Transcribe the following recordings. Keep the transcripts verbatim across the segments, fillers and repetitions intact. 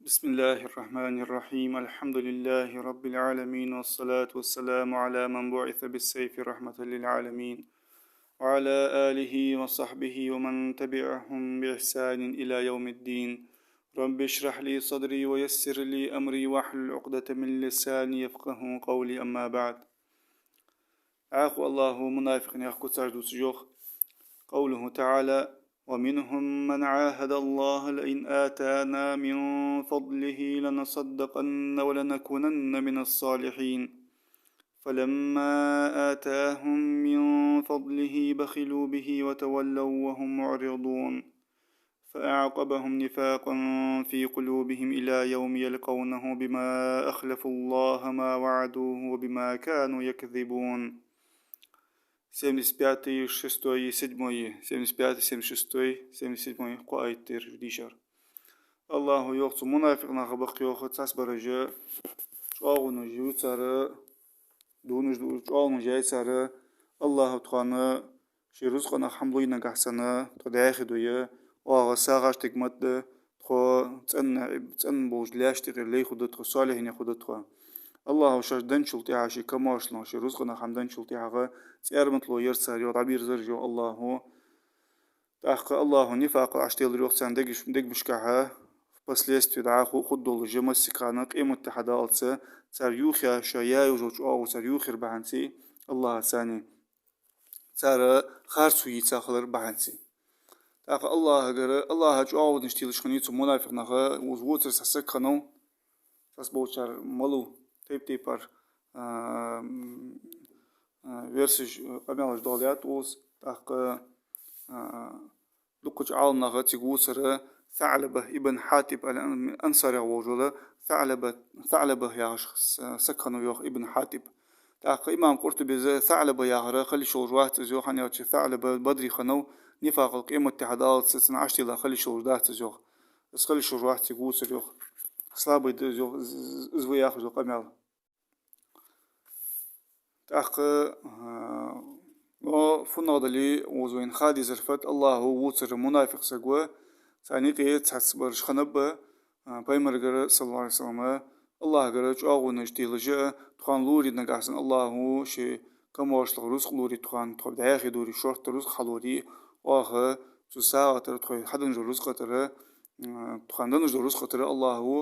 بسم الله الرحمن الرحيم. الحمد لله رب العالمين، والصلاة والسلام على من بعث بالسيف رحمة للعالمين، وعلى آله وصحبه ومن تبعهم بإحسان إلى يوم الدين. رب اشرح لي صدري ويسر لي أمري واحلل عقدة من لساني يفقهوا قولي. أما بعد. Ӏаху Аллахӏо мунафикъ наьха куцаш дувцаш йоах. قوله تعالى: ومنهم من عاهد الله لئن آتانا من فضله لنصدقن ولنكونن من الصالحين، فلما آتاهم من فضله بخلوا به وتولوا وهم معرضون، فأعقبهم نفاقا في قلوبهم إلى يوم يلقونه بما أخلفوا الله ما وعدوه وبما كانوا يكذبون. Семьдесят пятый, шестой, седьмой, семьдесят пятый, семьдесят шестой, семьдесят седьмой кхо аят тӀера дийшар. Аллахӏо йоах, цу мунафикъ наха бакъ йоах, цхьабараш чӀоагӀонаш я цар, дувнаш ду, чӀоагӀонаш я цар, Аллахӏо тхона ший рузкъах хӀама лой нагахь санна, тхо дӀаьхе дой, оаха сагӀаш тига ма да, тхо цӀена, цӀена болча лаьшта юкъера лай хургда тхо, солихӀинех хургда тхо. Аллахӏо шоашта денначул тӀехьагӀа, ший камаьршалах, ший рузкъах хӀама денначул тӀехьагӀа цӀерматало яр цар, йоах, дӀабирзар, йоах Аллахӏо. ТӀаккха Аллахӏо нифакъал Ӏочуделар, йоах, царна дегаш-, дегашкахьа, впоследствии дӀахо хургдолаш, массехк хана къематди хьадаллалца, цар юхаяь, шоай яь йола чӀоагӀо цар юхаяр бахьанца, Аллахӏа царна цар харцо йийца хилар бахьанца. ТӀаккха Аллахӏагара, Аллахӏа чӀоагӀонаш телаш хиннай цу мунафикъ наха, уж вувцар цхьа саг хиннав, цхьаболчар малав, тайп-тайпара, а, м, а, версеш, къамаьлаш доаладаьд укхаза, тӀаккха, а, дукхача Ӏаламнаха цига вувцар СаӀлаба ибн ХьатӀиб ал-Ан-, Ансари яхаш вола СаӀлаба, СаӀлаба яхаш с-, саг хиннав, йоах, ибн ХьатӀиб. ТӀаккха имам Къуртубес СаӀлаба яхар хила йиш йолаш вац из, йоах, хӀана аьлча СаӀлаба Бадре хиннав, нифакъал къематди хьадаллалца цунна Ӏочудилла хила йиш йолаш дац из, йоах. Из хила йиш йолаш вац цига вувцар, йоах. Слабый да из, йоах, из, из, из ва яхаш дола къамаьл. ТӀаккха, а, но фуннагӀа дале а, укхаза вайна ха дезар фуд, Аллахӏо вувцар мунафикъ саг ва, царна юкъе цхьаццабараш хиннаб, а, Пайхамарагара, саллаллахӀу Ӏалайхи ва саллам, Аллахӏагара чӀоагӀонаш телаш а, тхона лорий нагахь санна Аллахӏо ший камаьршалах рузкъа лорий тхона, тхо дӀаьхе дой, шортта рузкъа хьалорий, оаха цу сагӀа тӀара, тхоай хьаденна дола рузкъа тӀара, а, тхона денна дола рузкъа тӀара Аллахӏо,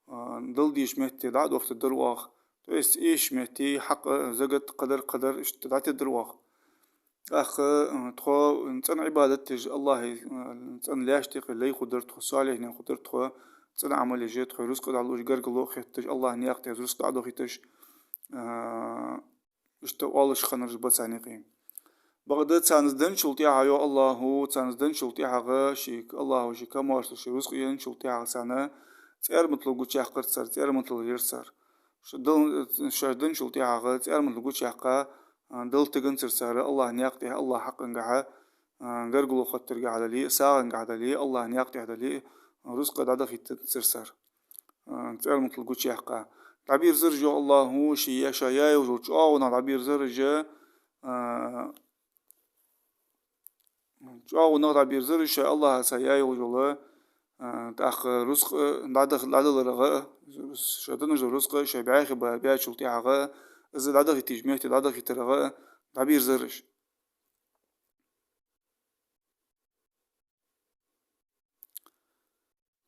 а, дала дезача метте дӀа а дохийтаргдар оаха. То есть эшача метте хьакъ, закат, кхыдар, кхыдар, иштта дӀатеттаргдар оаха. ТӀаккха, а, тхо цӀена Ӏибадат деш, Аллахӏа, а, цӀена лаьшта юкъера лай хургдар тхо, солихӀинех хургдар тхо, цӀена Ӏамал еш, тхоай рузкъа дӀалуш, гаргало хетташ, Аллахӏа наькъа тӀа рузкъа дӀадохийташ, а, иштта оалаш хиннараш ба царна юкъе. Бакъда царна из денначул тӀехьагӀа, йоах Аллахӏо, царна из денначул тӀехьагӀа, ший, Аллахӏо ший камаьршал, ший рузкъа енначул тӀехьагӀа царна цӀерматало гучаяьккхар цар, цӀерматало яр цар. Шо дал-, шоашта денначул тӀехьагӀа цӀерматало гучаяьккха, а, Далла тиганзар цар, Аллахӏа наькъа тӀа, Аллахӏа хьакъангахьа, а, гаргало хоттаргахьа дале, сагӀангахьа дале, Аллахӏа наькъа тӀа дале, рузкъа дӀадахийтанзар цар. А, цӀерматало гучаяьккха. ДӀабирзар уж, йоах Аллахӏо, шоай я-, шоай яь йола чӀоагӀонах дӀабирзар уж, а, чӀоагӀонах дӀабирзар уж шоай Аллахӏаца яь йола, а, тӀаккха рузкъа дӀадах-, дӀадаларах а, шоай денна дола рузкъа шоай бӀаьхий ба-, баьчул тӀехьагӀа, из дӀадахийтача метте дӀадахийтарах а дӀабирзар уж.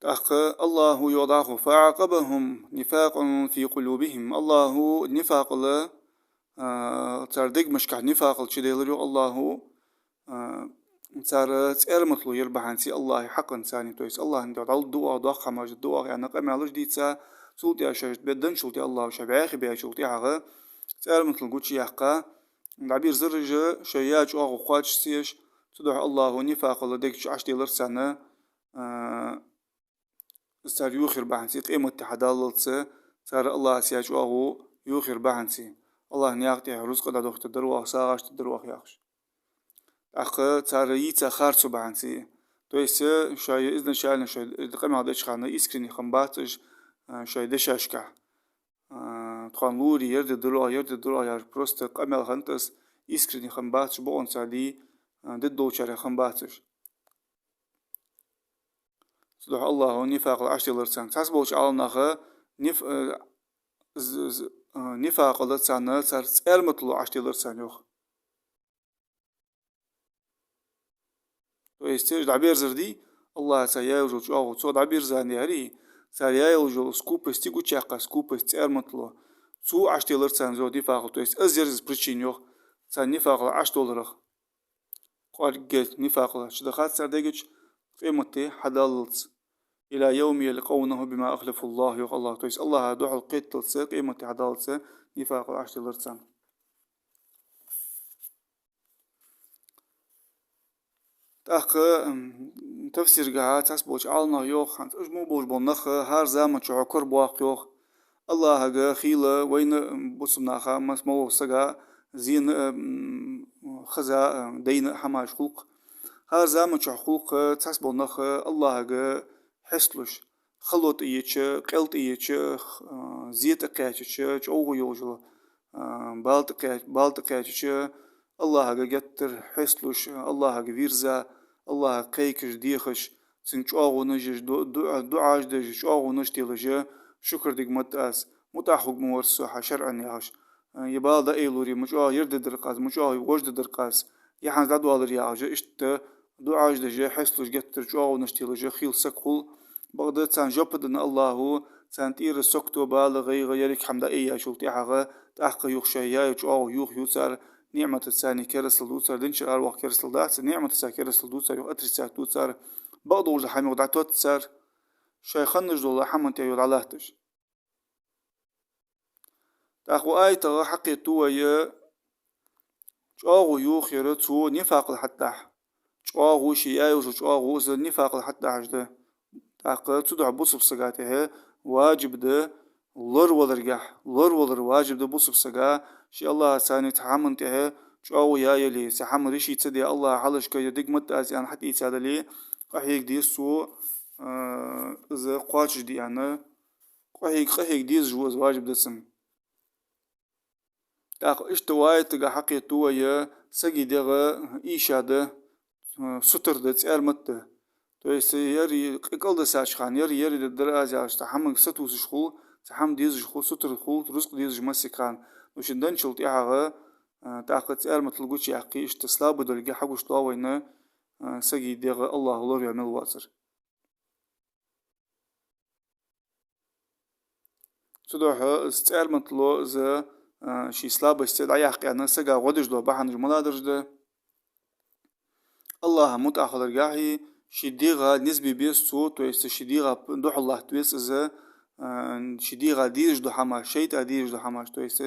ТӀаккха Аллахӏо йоах дӀахо: فأعقبهم نفاقا في قلوبهم. Аллахӏо нифакъал, а, цар дегашкахь нифакъал чуделар, йоах Аллахӏо, а, цар цӀерматало яр бахьанца Аллахӏа хьакъанца царна, то есть Аллахӏа духьа дӀалургда оаха, доккха хӀамаш дергда оаха, аьнна къамаьлаш дийца, цул тӀехьагӀа шоашта бе-, денначул тӀехьагӀа Аллахӏо шоай бӀаьхий баьчул тӀехьагӀа цӀерматало гучаяьккха, дӀабирзар уж, шоай яь чӀоагӀо кхоачашца еш, цудухьа Аллахӏо нифакъал дег чу Ӏочуделар царна, а, из цар юхаяр бахьанца, къематди хьадаллалца, цар Аллахӏаца яь чӀоагӀо юхаяр бахьанца, Аллахӏа наькъа тӀа рузкъа дӀадохийтаргдар оаха, сагӀаш теттаргдар оаха яхаш. ТӀаккха цар йийца харцо бахьанца. То есть, шоай изначально шоай къамаьл деча хана искренне хиннабац уж, а, шоай дешашкахь. А, тхона лорий, ер дергдар оаха, ер дергдар оаха яхаш, просто къамаьл хиннад из, искренне хиннабац уж, бокъонца дий, а, дергдолчарех хиннабац уж. Цудухьа Аллахӏа нифакъал Ӏаш делар царна. Цхьаболча Ӏаламнаха ниф-, э, з-, з-, э, нифакъал царна, цар цӀарматало Ӏаш делар царна, йоах. То есть, царна дӀаберзар дий, Аллахӏа цар яь йола чӀоагӀо, цо дӀаберзан яри, цар яь йола скупость гучаяьккха, скупость, цӀарматало. Цо Ӏаш делар царна из нифакъал. То есть, из яр из причина, йоах, царна нифакъал Ӏаш доларах. КӀоаргга нифакъал чудахац цар дега чу къематди хьадаллалца. إلى يوم يلقونه بما أخلفوا الله, йоах Аллахӏа. То есть Аллахӏа духьал кхеталца, къематди хьадаллалца нифакъал Ӏаш делар царна. ТӀаккха, м, тафсиргахьа цхьаболча Ӏаламнаха йоах, хӀанз уж мо болаш бола нах хӀара заман чухь корабоаккх, йоах. Аллахӏага хийла вайна, м, бусалба наха, мас-, массаволча сага зена, м, хоза, м, дайна хӀамаш хул-кх. ХӀара заман чухь хул-кх цхьабола нах Аллахӏага хьесталуш, хало тӀаеча, къел тӀаеча, х-, а, зе тӀакхаьчача, чӀоагӀо йолаш йола, а, бала тӀакхаь-, бала тӀакхаьчача, Аллахӏага геттара хьесталуш, Аллахӏага вийрза, Аллахӏа кхайкаш, дехаш, цунга чӀоагӀонаш еш, ду-, дуӀа-, дуӀаш деш, чӀоагӀонаш телаш, шукар дергда-кх аз, мутӀахьа хургва-м вар со хьа шарӀан, яхаш. Е бала дӀаайлуре, ма чӀоагӀа ер дергда-кх аз, ма чӀоагӀа вож дергда-кх аз, е хӀанз дӀадоалар, яхаш, иштта дуӀаш деш, хьесталуш, геттара чӀоагӀонаш телаш хийла саг хул. Бакъда царна жоп денна Аллахӏа, царна тӀера сагото, бала, гӀайгӀа, еррига хӀама дӀаайяьчул тӀехьагӀа, тӀаккха юха шоай яь йола чӀоагӀо юха ю цар, ниӀматаца керастал ду цар, динчура араваккха керастал дац, ниӀматаца керастал ду цар, юха отрицать ду цар, бакъдолча хӀамах дӀатотт цар, шоай хинна дола хӀаман тӀа юха дӀалатташ. ТӀаккха укх аятагахьа хьакхетаду вай, чӀоагӀо юха яр цо нифакъал хьатӀадахьа. ЧӀоагӀо, ше яь йола чӀоагӀо, из нифакъал хьатӀадахьаш да. ТӀаккха цудухьа бусалба сага тӀехьа важиб да лораваларгахьа, лоравалар важиб да бусалба сага, ше Аллахӏаца цхьан хӀаман тӀехьа чӀоагӀо яь яле, цхьа хӀама решить ца даь, Аллахӏа хьалхашка ер дергда-кх аз аьнна хьатӀаийца дале, къахьега деза цо, а, из кхоачашде аьнна, къахьега, къахьега дезаш ва из, важиб да цунна. ТӀаккха иштта укх аятагахьа хьакхетаду вай, сага дегӀ ийша да, сутара да, цӀармат да. То есть, ер къа-, кӀалдисача хана, ер, ер дар аз яхаш, цхьа хӀамага сатувсаш хул, цхьа хӀама дезаш хул, сутара хул, рузкъа дезаш массехк хана. Ну, шийна денначул тӀехьагӀа, а, тӀаккха цӀарматал гучаяккхе, иштта слабый долга хьагуш дола вайна, а, сага дегӀ Аллахӏа лораваь мел воацар. Цудухьа из цӀарматало, из, а, ший слабость дӀаяккха аьнна сага гӀо деш дола бахьанаш малагӀдараш да? Аллахӏа мутӀахьа хиларгахьеи, ший дегӀа низ бе беза цо, то есть ший дегӀа духьал латта веза из, а, ший дегӀа дезаш дола хӀамаш, шайтӀа дезаш дола хӀамаш, то есть,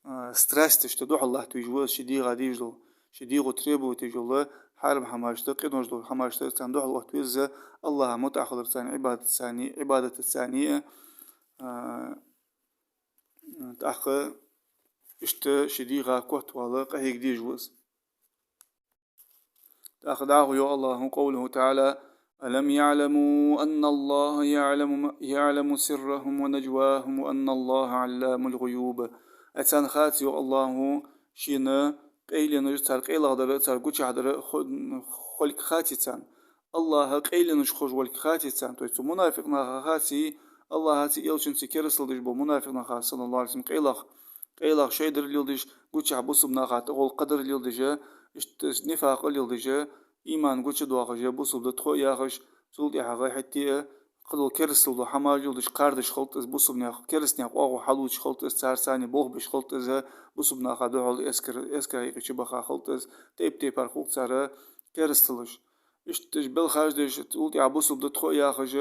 а, страсташта духьал латта везаш ва из ший дегӀа дезаш дола, ший дегӀо требовать еш йола хьарам хӀамашта, къинош дола хӀамашта царна духьал отта веза из, Аллахӏа мутӀахьа хиларцеи, Ӏибадатцеи, Ӏибадатцеи, а, тӀаккха иштта ший дегӀа котвала къахьега дезаш ва из. ТӀаккха дӀахо йоах Аллахӏа, قوله تعالى: ألم يعلموا أن الله يعلم، يعلم سرهم ونجواهم وأن الله علام الغيوب. Ай, царна хац, йоах Аллахӏа, шийна къайленаш, цар къайлагӀдар, цар гучахьдар хо-, хулга хаций царна. Аллахӏа къайленаш ховш волга хаций царна. То есть цу мунафикъ наха хаций, Аллахӏацеи элчанцеи керастал деш бола мунафикъ наха, صلى الله عليه وسلم, къайлагӀа, къайлагӀа шоай дар леладеш, гучахь бусалба наха тӀагӀолла кхыдар леладеш, иштта нифакъ леладеш, иман гучадоахаш, бусалба да тхо яхаш, цул тӀехьагӀа хӀаьта а кхыдола керастал дола хӀамаш леладеш, кхардаш хилда из бусалба наьха, кераста наьха оагӀув хьаллоацаш хилда из, царцеи болх беш хилда из, бусалба наха духьал эскар, эскар хьекхача баха хилда из, тайп-тайпара хул цар керасталаш. Иштта уж белхаш деш, цул тӀехьа бусалба да тхо яхаш,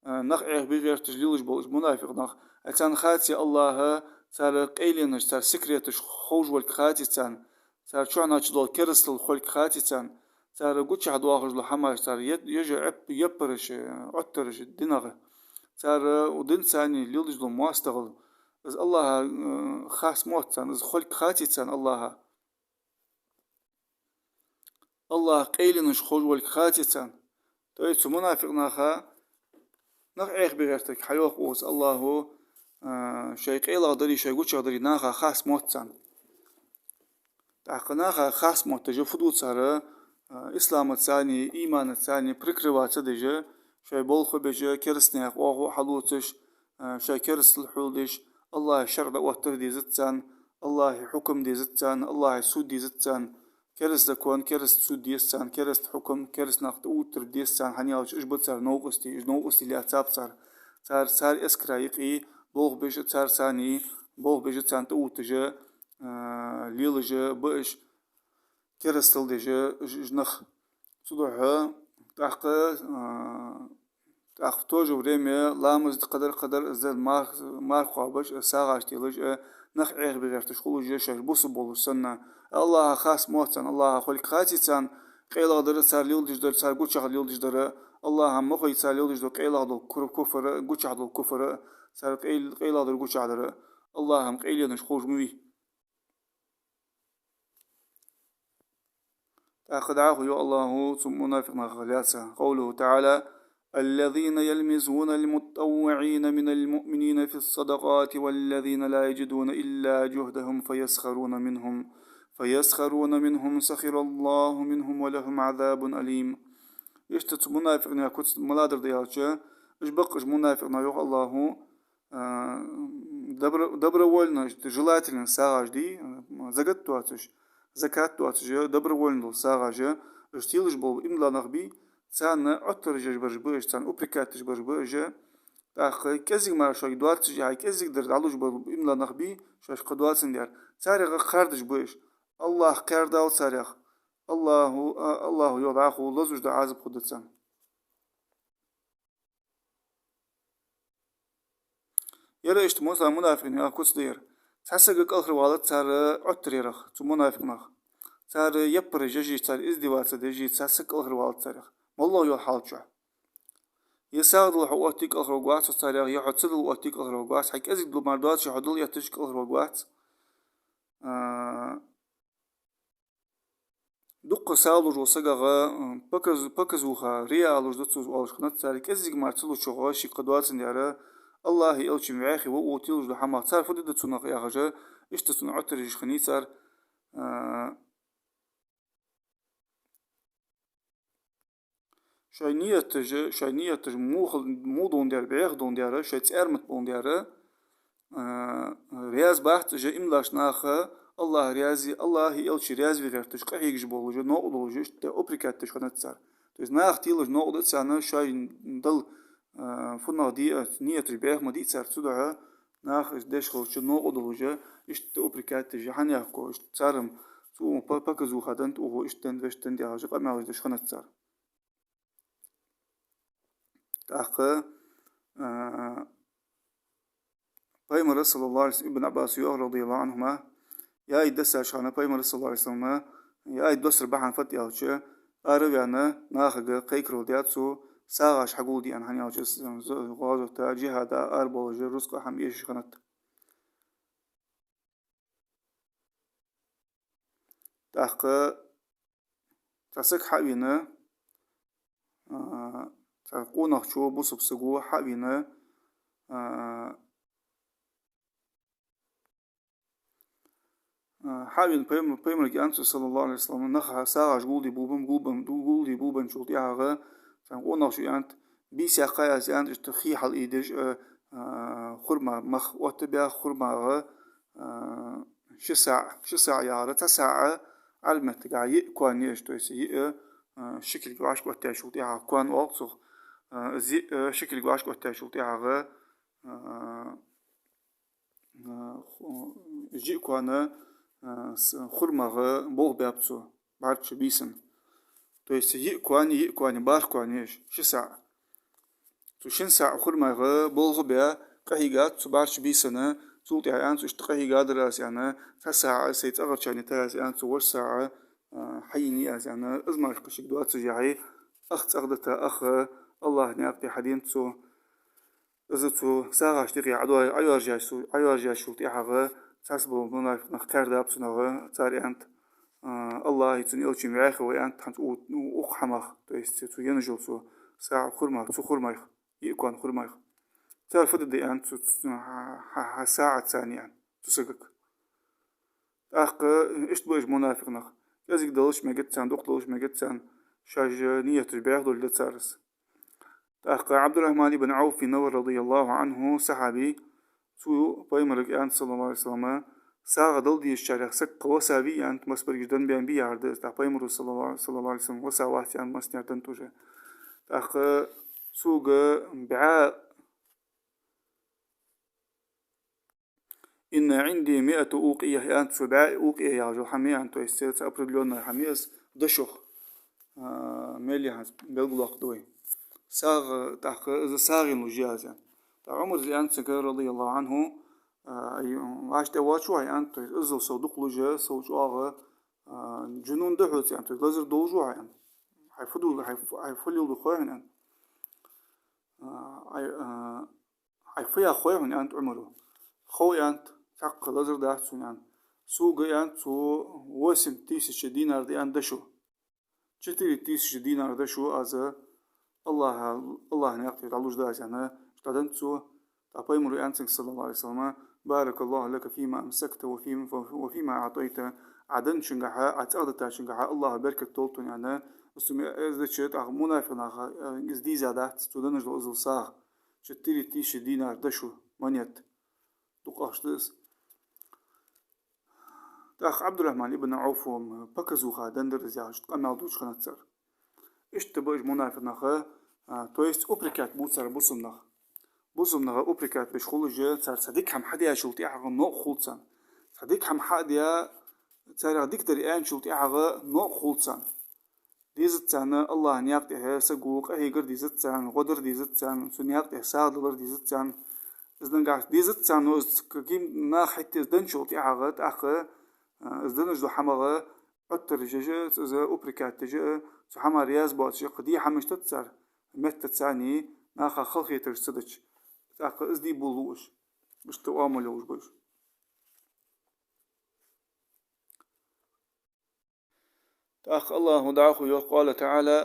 а, нах Ӏехабе гӀерташ лелаш бола уж мунафикъ нах. Ай, царна хаций Аллахӏа цар къайленаш, цар секреташ ховш волга хаций царна, цар чухьнахьа чудола керастал хулга хаций царна, цар гучахь доахаш дола хӀамаш, цар е-, еш йола Ӏеп-, яппараш, Ӏоттараш динагӀа, цар динцеи леладеш дола моастагӀал, из Аллахӏа, э, хас мотт царна, из хулга хаций царна Аллахӏа. Аллахӏа къайленаш ховш волга хаций царна. То есть цу мунафикъ наха нах Ӏехабе гӀертарга хьайоах укхаза Аллахӏа, а, шоай къайлагӀдари, шоай гучадахьдари наха хас мотт царна. ТӀаккха наха хас мотташ фу ду цар, а, исламацеи, иманацеи прикрываться деш, шоай болх беш, керастанех оагӀув хьалоацаш, а, шоай керастал хьулдеш, АллахӀа шарӀ дӀаоттар дезац царна, АллахӀа хьукам дезац царна, АллахӀа суд дезац царна, кераста закон, кераста суд деза царна, кераста хьукам, кераста нах тӀаоттар деза царна, хӀана аьлча уж ба цар новкъостий, уж новкъостий лаьцаб цар. Цар, цар эскара юкъе болх беш, цар санна болх беш царна тӀаотташ, а, лелаш ба уж, керастал деш уж, уж нах. Цудухьа тӀаккха, а, тӀаккха в то же время ламаз кхадар-кхадар из мар-, марха кхоабаш, сагӀаш телаш, нах Ӏехабе гӀерташ хул уж, шоаш бусалба болаш санна. АллахӀа хас ма хой царна, АллахӀа хулга хаций царна къайлагӀа дар, цар леладеш дар, цар гучахь леладеш дар. АллахӀа ма хой цар леладеш дола къайлагӀа дола кур-, куфр, гучахь дола куфр, цар къай-, къайлагӀа дар, гучахь дар. АллахӀа-м къайленаш ховш ма вий. ТӀаккха дӀахо йоах АллахӀа цу мунафикъ нахах лаьца. قوله تعالى: الذين يلمزون المطوعين من المؤمنين في الصدقات والذين لا يجدون إلا جهدهم فيسخرون منهم، فيسخرون منهم سخر الله منهم ولهم عذاب أليم. Иштта цу мунафикъ наьха куц малагӀа да аьлча, уж бакъ уж мунафикъ нах, йоах АллахӀа, а, добро-, добровольно, желательно сагӀаш де, а, закат доацаш, закат доацаш, добровольно дола сагӀаш, уж телаш бола иман дола нах бий, царна Ӏоттараш еш бараш ба уж, царна упрекать деш бараш ба уж, тӀаккха кӀезига мара шоашка доацаш, яхьа кӀезига дар дӀалуш бола иман дола нах бий, шоашка кхы доацандаь, царех кхардаш ба уж. АллахӀ кхардалва царех. АллахӀа, а, АллахӀа йоах дӀахо лазаш да Ӏазап хургда царна. Яра иштта муса мунафикъ наьха куц да ер. Цхьа саг кӀалхарвалац цар Ӏоттарах, цу мунафикъ наха. Цар яппараш еш, цар издеваться деш, цхьа саг кӀалхарвалац царех. МоллагӀа йола хьал чу. Е сагӀа дала хьо оттаде кӀалхарваргвац хьо царех, е хьо ца дала оттаде кӀалхарваргвац, хьа кӀезига дала мара доацаш, е хьо дала этташ кӀалхарваргвац. А, Дукха сагӀа луш вола сагагӀа, м, показ-, показуха, рияъ луш да цо оалаш хиннад цар, кӀезига мара ца лучагӀа шийга кхы доацандаь, АллахӀи элчеи ваьхе ва укх телаш дола хӀамах. Цар фу дергда цунах яхаш, иштта цунна Ӏоттараш еш хиннай цар, а, Шоай нияташ, шоай нияташ муха-, муха доландаь, бӀеха доландаь, шоай цӀермат боландаь, а, раьза бац уж иман долаш наха, АллахӀ раьза, АллахӀи элчеи раьза ве гӀерташ, къахьегаш болаш, новкъа долаш, иштта упрекать деш хиннад цар. То есть наха телаш новкъа да царна, шоай дала, а, фуннагӀа диа, нияташ бӀеха ма дий цар, цудухьа наха деш хилча новкъа долаш, иштта упрекать деш, хӀана яхко, иштта цар-м цу по-, показуха деннад, укхо иштта деннад, вешта деннад яхаш, къамаьлаш деш хиннад цар. ТӀаккха, а, Пайхамара, саллаллахӀу Ӏалайхи ва саллам, Ибн Ӏаббаса йоах, радияллахӀу Ӏанхума, яй дасаш хана Пайхамара, саллаллахӀу Ӏалайхи ва саллам, яй доссар бахьан фуд аьлча, ара а ваьнна, нахага кхайкарал даьд цо, сагӀаш хьагулде аьнна, хӀана аьлча, з-, з-, гӀазота, джихӀада арабовлаш, рузкъа хӀама эшаш хиннад. ТӀаккха цхьа саг хьа а вена, а, цхьа къонахчо, бусалба саго хьа а вена, а, а, хьа а вена пайхам-, Пайхамарга аьннад цо, саллаллахӀу Ӏалайхи ва саллам, наха сагӀаш гулде бубам, гулбам, ду-, гулде бубанчул тӀехьагӀа, цхьан къонахчо аьннад, бийса яьккхай аз, аьннад, иштта хий хьалъайдеш, а, а, хурма мах оттабаьха, хурмагӀа, а, ши саӀ, ши саӀ яхар, цхьа саӀ Ӏарбий меттагахьа йиъ коан я уж, то есть йиъ, а, ши килг вӀашка оттаяьчул тӀехьагӀа коан оал цох, а, из йиъ, а, ши килг вӀашка оттаяьчул тӀехьагӀа, а, а, ху-, из йиъ коан, а, с-, хурмагӀа болх баьб цо, бӀарчча бийсан. То есть йиъ коан, йиъ коан, бархӀ коан я уж, ши саӀ. Цу шин саӀ хурмагӀа болх баь, къахьийгад цо бӀарчча бийсан, цул тӀехьагӀа аьннад цо, иштта къахьийгадар аз, аьнна, цхьа саӀ сай цӀагӀарчарна йитай аз, аьннад цо, вож саӀ, а, хьайийна я аз, аьнна, из мара шийга доацаш яхье, ах цӀагӀа дита, ах АллахӀа наькъа тӀа хьаденад цо. Из цу сагӀаш тӀехьа Ӏадой-, Ӏайоаржачу-, Ӏайоаржачул тӀехьагӀа цхьацца бола мунафикъ нах кхаьрдаб цунах, цар аьннад, а, АллахӀи цун элчеи ваьхе ва, аьннад, хӀанз у-, укх хӀамах, то есть цо еннача цу саӀ хурмах, цу хурмах, йиъ коан хурмах. Цар фу дергда, аьннад, цу, цу, хьа-, хьа-, хьа саӀаца, аьннад цу сагага. ТӀаккха иштта ба уж мунафикъ нах. КӀезига далаш мегац царна, дукха далаш мегац царна, шоаш нияташ бӀеха долаш да цар из. ТӀаккха Ӏабдуррахьман ибн Ӏауф вар, радияллаху Ӏанху, сахьаби, цо пайхамарга аьннад, саллаллаху Ӏалайхи ва саллам, сагӀа дала дезачарех саг кхы висав аьннад, масбаргаш дан бен бий яхар да из. ТӀаккха пайхамара, саллаллаху, саллаллаху Ӏалайхи ва саллам, висав аьннад, массане а дан тӀа уже. ТӀаккха сога бӀаь «إن عندي مائة أوقية», аьннад цо, бӀаь укъия яхаш йола хӀама я, аьннад, то есть цхьа определённая хӀама я из, дошух, а, мел яханца белгалдоаккхаргда вай. СагӀа, тӀаккха из сагӀийна луш я из, аьннад. ТӀаккха Ӏумара аьннад цунга, радияллаху Ӏанху, а, ай, вӀаштӀехьа воацаш ва хьо, аьннад, то есть иззал сов дукха луш, сов чӀоагӀа, а, жунун да хьоца, аьннад, то есть лазар долаш ва хьо, аьннад. Хьай фу ду, хьай фу, хьай фу леладу хой хьона, аьннад. А, ай, а, Хьай фу я хой хьона, аьннад Ӏумара. Хов, аьннад, цхьаккха лазар дац сона, аьннад. Сога, аьннад, цо восемь тысяч динар да, аьннад, дошув. Четыре тысячи динар дошув аз АллахӀа, АллахӀа наькъа тӀа дӀалуш да аз, аьнна, дӀаденнад цо. ТӀаккха пайхамара аьннад цунга, саллаллаху Ӏалайхи ва саллам: «بارك الله لك فيما أمسكت وفيما، وفيما أعطيت». Ӏа денначунгахьа, Ӏа цӀагӀа дитачунгахьа АллахӀа беркат долда хьона, аьнна. Из цо ме-, из дича, тӀаккха мунафикъ наха, э, из дийза дац, цо деннаш дола иззал сагӀа. Четыре тысячи динар дошув, монет. Дукха ахча да из. ТӀаккха Ӏабдуррахьман ибн Ӏауфа показуха деннадар из яхаш, къамаьл дувцаш хиннад цар. Иштта ба уж мунафикъ нах, а, то есть упрекать бу цар бусалба нах. Бусалба нах упрекать беш хул уж, цар цхьа дика хӀама хьадаьчул тӀехьагӀа новкъа хул царна. Цхьа дика хӀама хьа а даь, царех дикадар аьнначул тӀехьагӀа новкъа хул царна. Дезац царна АллахӀа наькъа тӀа саго къахьегар, дезац царна гӀо дар, дезац царна цу наькъа тӀа сагӀа далар, дезац царна. Из нагахь дезац царна, но из каким-то наха хӀаьта из денначул тӀехьагӀа, тӀаккха, а, из денна дола хӀамах Ӏоттараш еш а, из упрекать деш а, цу хӀамах раьза боацаш а, кхы де хӀамаш дац цар, меттаца царна наха халахетараш ца дича. ТӀаккха из де болалу уж. Иштта оамал йолаш ба уж. ТӀаккха АллахӀа дӀахо йоах, قال تعالى: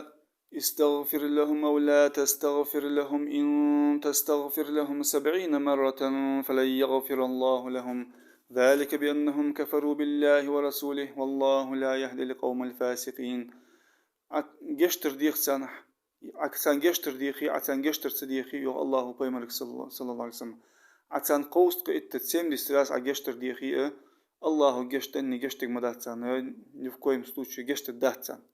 «استغفر لهم أو لا تستغفر لهم إن تستغفر لهم سبعين مرة فلن يغفر الله لهم ذلك بأنهم كفروا بالله ورسوله والله لا يهدي القوم الفاسقين». Ӏа гешт дар деха царна, Ӏа царна гешт дар дехе а, Ӏа царна гешт дар ца дехе а, йоах АллахӀа пайхамарга, салла-, саллаллаху Ӏалайхи ва саллам, Ӏа царна кховзткъеи итт, семьдесят раз Ӏа гешт дар дехе а, АллахӀа гешт данне гешт дар ма дац царна, ни в коем случае гешт дар дац царна.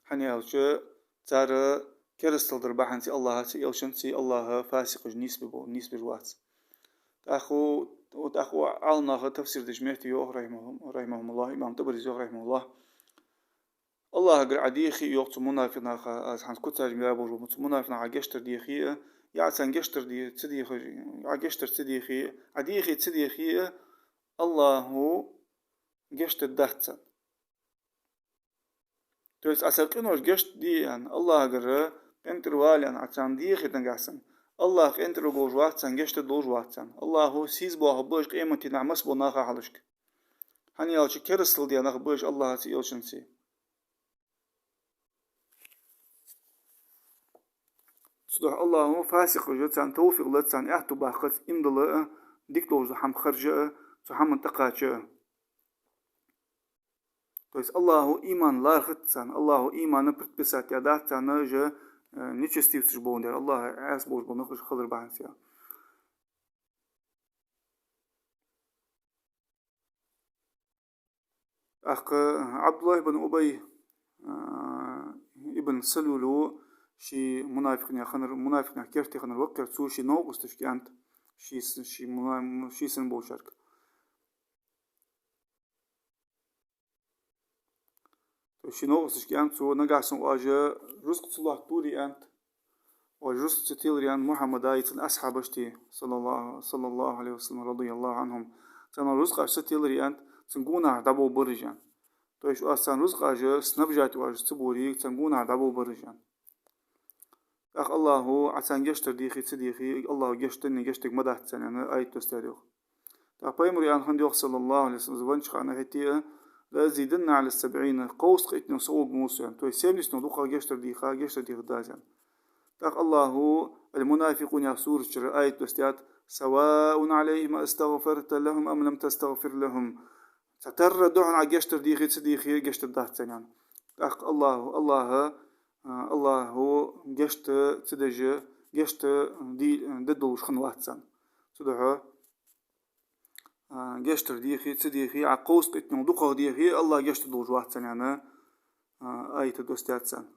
ХӀана аьлча, цар керастал дар бахьанца АллахӀацеи элчанцеи АллахӀ фасикъаш нийсбе бо-, нийсбеш вац. ТӀаккха, тӀаккха Ӏаламнаха тафсир деча метте йоах, рахьимахум-, рахьимахумуллахӀ, имам ТӀабарис йоах, рахьимахуллахӀ, АллахӀагара Ӏа дехе а, йоах, цу мунафикъ наха, аз хӀанз куцаш ма баьб, цу мунафикъ наха Ӏа гешт дар дехе а, е Ӏа царна гешт дар де-, ца дехе, Ӏа гешт дар ца дехе а, Ӏа дехе а, ца дехе а, АллахӀа гешт дергдац царна. То есть Ӏа цар къинош гешт де аьнна, АллахӀагара къинтӀера вала аьнна, Ӏа царна дехе а, нагахьа санна АллахӀ къинтӀера волаш вац царна, гешт дергдолаш вац царна. АллахӀа сийсаз боахаргба уж къематдийнахьа масса бола наха хьалхашка. ХӀана аьлча керастал даь нах ба уж АллахӀацеи элчанцеи. Цудухьа АллахӀа фасикъаш, царна тавфикъ лац, царна аьттув баккхац иман дилла а, дика долаш дола хӀама харжа а, цу хӀаман тӀакхача а. То есть АллахӀа иман лархӀац царна, АллахӀа иман предписать даьдац царна, уж, э, нечестивцаш боландаь, АллахӀа Ӏаьса болаш бола нах уж хилар бахьанца. ТӀаккха ӀабдуллахӀ ибн Убай, а, ибн Салул ва, ший мунафикъ наьха хиннар, мунафикъ наьха керте хиннар ва-кх ер, цо ший новкъосташка аьннад, ший с-, ший муна-, ший санна болчарга. То есть ший новкъосташка аьннад цо: нагахьа санна оаш рузкъа ца лоаттадаларе, аьннад, оаш рузкъа ца теларе, аьннад, Мухьаммада е цун асхьабашта, саллаллахӀу, саллаллахӀу Ӏалайхи ва саллам, радияллахӀу Ӏанхум, царна рузкъаш ца теларе, аьннад, цун гонахьара дӀабовргбар уж, аьннад. То есть оаш царна рузкъаш снабжать оаш ца баре, царна гонахьара дӀабовргбар уж, аьннад. ТӀаккха АллахӀа Ӏа царна гешт дар дехе а, ца дехе а, АллахӀа гешт данне гешт дерг ма дац царна, аьнна, аят доссадаьд, йоах. ТӀаккха пайхамара аьнна хиннад, йоах, саллаллахӀу Ӏалайхи ва саллам, из веннача хана хӀаьта а: «لأزيدن على السبعين», кховзткъеи иттанех сов вугаргва со, аьнна. То есть семьдесятнех дукхагӀа гешт дар деха, гешт дар дехаргда аз, аьнна. ТӀаккха АллахӀа «Аль-Мунафикъун» яхача сурата чура аят доссадаьд: «سواء عليهم أستغفرت لهم أم لم تستغفر لهم». Цхьатарра да хьона Ӏа гешт дар дехе а, ца дехе а, гешт дергдац царна, аьнна. ТӀаккха АллахӀа, АллахӀа, а, АллахӀа гешт ца деш, гешт де-, дергдолаш хиннавац царна. Цудухьа, а, гештдар дехе, ца дехе, Ӏа кховзткъеи иттанел дукхагӀа дехе, АллахӀ гешт дергдолаш вац царна, аьнна, а, аят доссадаьд царна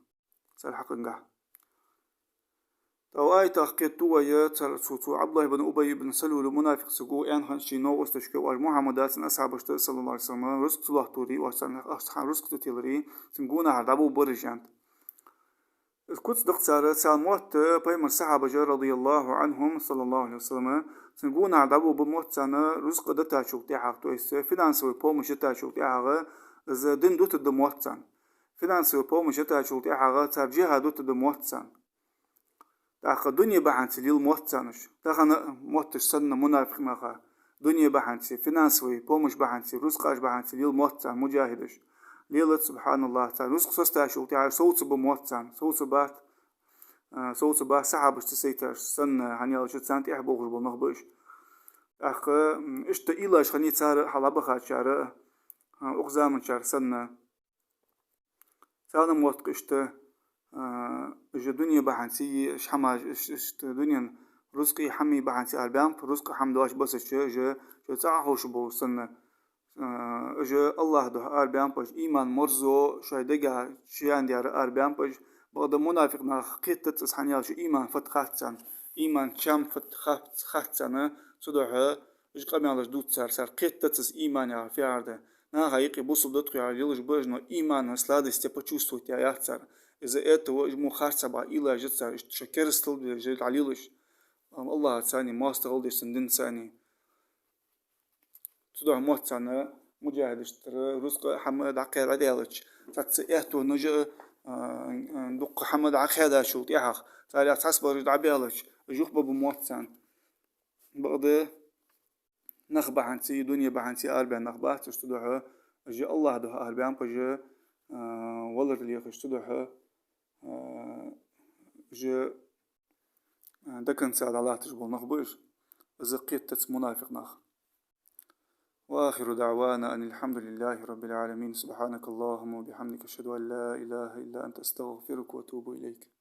цар хьакъехьа. ТӀаккха аятах кхетаду вай, цар цу, цу ӀабдуллахӀ ибн Убай ибн Салула мунафикъ саго аьнна хиннача ший новкъосташка, оаш Мухьаммада, цун асхьабашта, саллаллахӀу Ӏалайхи ва саллам, рузкъа ца лохторий, оаш царна, оаш царна рузкъа ца теларий, цун гонахьара дӀабовргба уж, аьнна. Из куц да-кх цар, царна мотт, пайхамара сахьабаша, радияллахӀу Ӏанхум, саллаллахӀу Ӏалайхи ва саллам, цун гонахьара дӀабовргба мотт царна рузкъа дитачул тӀехьагӀа, то есть финансовая помощь дитачул тӀехьагӀа, из дин дутаргда мотт царна. Финансовая помощь дитачул тӀехьагӀа цар джихӀад дутаргда мотт царна. ТӀаккха дуне бахьанца лела мотт царна уж. Тахан мотташ санна мунафикъ наха. Дуне бахьанца, финансовая помощь бахьанца, рузкъаш бахьанца лела мотт царна муджахӀидаш. Лелац, субхьаналлахӀ, царна рузкъа соцачул тӀехьагӀа совцаргба мотт царна. Совцаргбац, а, совцаргбац сахьабашца сайташ санна, хӀана аьлча царна тӀехьа болхаш бола нах ба уж. ТӀаккха, м, иштта уйлаш хиннай цар хьалха бахачар, а, укх заманчар санна. Царна мотт-кх иштта, а, уж дуне бахьанца, уж хӀамаш, уж, уж иштта дунен рузкъеи хӀамеи бахьанца арабаьннаб, рузкъа хӀама доацаш бисача, уж, уж цӀагӀа ховш бола санна, а, уж АллахӀа духьа арабаьннаб уж, иман, марзо шоай дега чуяьнна дар арабаьннаб уж. Бакъда мунафикъ наха кхетац из, хӀана аьлча иман фуд хац царна, иман чам фуд хац, хац царна, цудухьа уж къамаьлаш дувц цар, цар кхетац из иман яхар фу яхар да. Наха юкъе бусалба да тхо яхар лелаш ба уж, но имана сладость почувствовать яь яц цар. Из-за этого уж мо харцахьа баха уйлаш еш цар, иштта шо керастал беш дӀалелаш. АллахӀаца царна моастагӀал деш, цун динца царна. Цудухьа мотт царна муджахӀидашта рузкъа хӀама дӀакхаьда дӀадаьлча, цхьацца аьттонаш а, а, дукха хӀама дӀакхаьдачул тӀехьагӀа, царех цхьабараш дӀабаьлча, уж юхабаргба мотт царна. Бакъда нах бахьанца, дуне бахьанца арабаьнна нах бац уж, цудухьа уж АллахӀа духьа арабаьннаб уж, а, валар лехаш, цудухьа, а, уж, а, до конца дӀалатташ бола нах ба уж. Из кхетац мунафикъ наха. وآخر دعوانا أن الحمد لله رب العالمين. سبحانك اللهم وبحمدك، أشهد أن لا إله إلا أنت، أستغفرك وأتوب إليك.